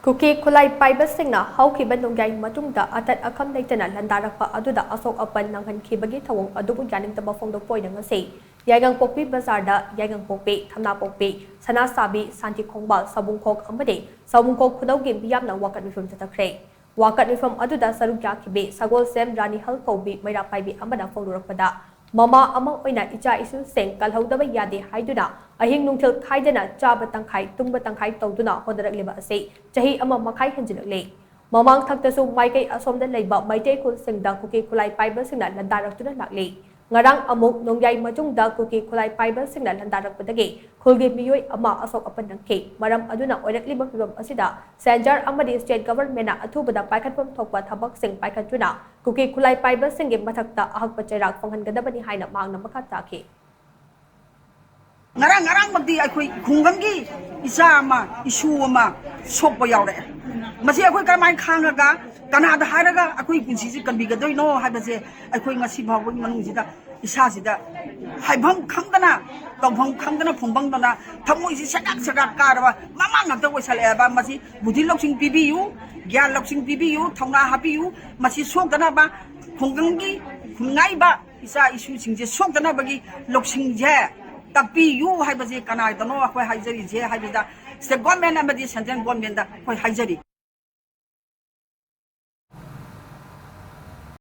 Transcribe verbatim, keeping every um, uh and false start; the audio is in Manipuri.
ꯀꯨꯀꯤ ꯈꯨꯠꯂꯥꯏ ꯄꯥꯏꯕꯁꯤꯡꯅ ꯍꯧꯈꯤꯕ ꯅꯣꯡꯌꯥꯏ ꯃꯇꯨꯡꯗ ꯑꯇꯠ ꯑꯈꯝ ꯂꯩꯇꯅ ꯂꯥꯟꯗꯥꯔꯛꯄ ꯑꯗꯨꯗ ꯑꯁꯣꯛ ꯑꯄꯟ ꯅꯪꯍꯟꯈꯤꯕꯒꯤ ꯊꯧꯑꯣꯡ ꯑꯗꯨꯕꯨ ꯌꯥꯅꯤꯡꯗꯕ ꯐꯣꯡꯗꯣꯛꯄ ꯑꯣꯏꯅ ꯉꯁꯤ ꯌꯥꯏꯉꯪꯄꯣꯛꯄꯤ ꯕꯖꯥꯔꯗ ꯌꯥꯏꯉꯪꯄꯣꯛꯄꯤ, ꯊꯝꯅꯥꯄꯣꯛꯄꯤ, ꯁꯅꯥꯁꯥꯕꯤ, ꯁꯥꯟꯇꯤ ꯈꯣꯡꯕꯥꯜ, ꯁꯥꯕꯨꯡꯈꯣꯛ ꯑꯃꯗꯤ ꯁꯥꯕꯨꯡꯈꯣꯛ ꯈꯨꯅꯧꯒꯤ ꯃꯤꯌꯥꯝꯅ ꯋꯥꯀꯠ ꯃꯤꯐꯝ ꯆꯠꯊꯈ꯭ꯔꯦ꯫ ꯋꯥꯀꯠ ꯃꯤꯐꯝ ꯑꯗꯨꯗ ꯁꯔꯨꯛ ꯌꯥꯈꯤꯕꯤ ꯁꯒꯣꯜꯁꯦꯝ ꯔꯥꯅꯤꯍꯜ ꯀꯧꯕꯤ ꯃꯩꯔꯥ ꯄꯥꯏꯕꯤ ꯑꯃꯅ ꯐꯣꯡꯗꯣꯔꯛꯄꯗ, ꯃꯃꯥ ꯑꯃ ꯑꯣꯏꯅ ꯏꯆꯥ ꯏꯁꯨꯁꯤꯡ ꯀꯜꯍꯧꯗꯕ ꯌꯥꯗꯦ ꯍꯥꯏꯗꯨꯅ ꯑꯍꯤꯡ ꯅꯨꯡꯊꯤꯜ ꯈꯥꯏꯗꯅ ꯆꯥꯕ ꯇꯪꯈꯥꯏ, ꯇꯨꯝꯕ ꯇꯪꯈꯥꯏ ꯇꯧꯗꯨꯅ ꯍꯣꯠꯅꯔꯛꯂꯤꯕ ꯑꯁꯤ ꯆꯍꯤ ꯑꯃ ꯃꯈꯥꯏ ꯍꯦꯟꯖꯤꯜꯂꯛꯂꯦ꯫ ꯃꯃꯥꯡ ꯊꯛꯇꯁꯨ ꯃꯥꯏꯀꯩ ꯑꯁꯣꯝꯗ ꯂꯩꯕ ꯃꯩꯇꯩ ꯈꯨꯜꯁꯤꯡꯗ ꯀꯨꯀꯤ ꯈꯨꯠꯂꯥꯏ ꯄꯥꯏꯕꯁꯤꯡꯅ ꯂꯥꯟꯗꯥꯔꯛꯇꯨꯅ ꯂꯥꯛꯂꯤ꯫ ꯉꯔꯥꯡ ꯑꯃꯨꯛ ꯅꯣꯡꯌꯥꯏ ꯃꯇꯨꯡꯗ ꯀꯨꯀꯤ ꯈꯨꯠꯂꯥꯏ ꯄꯥꯏꯕꯁꯤꯡꯅ ꯂꯥꯟꯗꯥꯔꯛꯄꯗꯒꯤ ꯈꯨꯜꯒꯤ ꯃꯤꯑꯣꯏ ꯑꯃ ꯑꯁꯣꯛ ꯑꯄꯟ ꯅꯪꯈꯤ꯫ ꯃꯔꯝ ꯑꯗꯨꯅ ꯑꯣꯏꯔꯛꯂꯤꯕ ꯐꯤꯚꯝ ꯑꯁꯤꯗ ꯁꯦꯟꯖꯥꯔ ꯑꯃꯗꯤ state government ꯅ ꯑꯊꯨꯕꯗ ꯄꯥꯏꯈꯠꯐꯝ ꯊꯣꯛꯄ ꯊꯕꯛꯁꯤꯡ ꯄꯥꯏꯈꯠꯇꯨꯅ ꯀꯨꯀꯤ ꯈꯨꯠꯂꯥꯏ ꯄꯥꯏꯕꯁꯤꯡꯒꯤ ꯃꯊꯛꯇ ꯑꯍꯛꯄ ꯆꯩꯔꯥꯛ ꯐꯪꯍꯟꯒꯗꯕꯅꯤ ꯍꯥꯏꯅ ꯃꯍꯥꯛꯅ ꯃꯈꯥ ꯇꯥꯈꯤ꯫ ꯉꯔꯥꯡ ꯉꯔꯥꯡꯃꯛꯇꯤ ꯑꯩꯈꯣꯏ ꯈꯨꯡꯒꯪꯒꯤ ꯏꯆꯥ ꯑꯃ, ꯏꯁꯨ ꯑꯃ ꯁꯣꯛꯄ ꯌꯥꯎꯔꯛꯑꯦ꯫ ꯃꯁꯤ ꯑꯩꯈꯣꯏ ꯀꯔꯝꯍꯥꯏꯅ ꯈꯥꯡꯉꯒ, ꯀꯅꯥꯗ ꯍꯥꯏꯔꯒ ꯑꯩꯈꯣꯏ ꯄꯨꯟꯁꯤꯁꯤ ꯀꯟꯕꯤꯒꯗꯣꯏꯅꯣ ꯍꯥꯏꯕꯁꯦ ꯑꯩꯈꯣꯏ ꯉꯁꯤ ꯐꯥꯎꯕꯒꯤ ꯃꯅꯨꯡꯁꯤꯗ ꯏꯁꯥꯁꯤꯗ ꯍꯥꯏꯐꯝ ꯈꯪꯗꯅ, ꯇꯧꯐꯝ ꯈꯪꯗꯅ, ꯐꯨꯝꯕꯪꯗꯅ ꯊꯃꯣꯏꯁꯤ ꯁꯦꯒꯥꯛ ꯁꯦꯒꯥꯛ ꯀꯥꯔꯕ ꯃꯃꯥ ꯉꯥꯛꯇ ꯑꯣꯏꯁꯜꯂꯛꯑꯦꯕ꯫ ꯃꯁꯤ ꯕꯨꯙꯤ ꯂꯧꯁꯤꯡ ꯄꯤꯕꯤꯌꯨ, ꯒ꯭ꯌꯥꯟ ꯂꯧꯁꯤꯡ ꯄꯤꯕꯤꯌꯨ, ꯊꯧꯅꯥ ꯍꯥꯞꯄꯤꯌꯨ꯫ ꯃꯁꯤ ꯁꯣꯛꯇꯅꯕ ꯈꯨꯡꯒꯪꯒꯤ ꯈꯨꯟꯉꯥꯏꯕ ꯏꯆꯥ ꯏꯁꯨꯁꯤꯡꯁꯦ ꯁꯣꯛꯇꯅꯕꯒꯤ ꯂꯧꯁꯤꯡꯁꯦ ꯇꯥꯛꯄꯤꯌꯨ ꯍꯥꯏꯕꯁꯦ ꯀꯅꯥꯗꯅꯣ ꯑꯩꯈꯣꯏ ꯍꯥꯏꯖꯔꯤꯁꯦ ꯍꯥꯏꯕꯗ state government ꯑꯃꯗꯤ central government ꯗ ꯑꯩꯈꯣꯏ ꯍꯥꯏꯖꯔꯤ꯫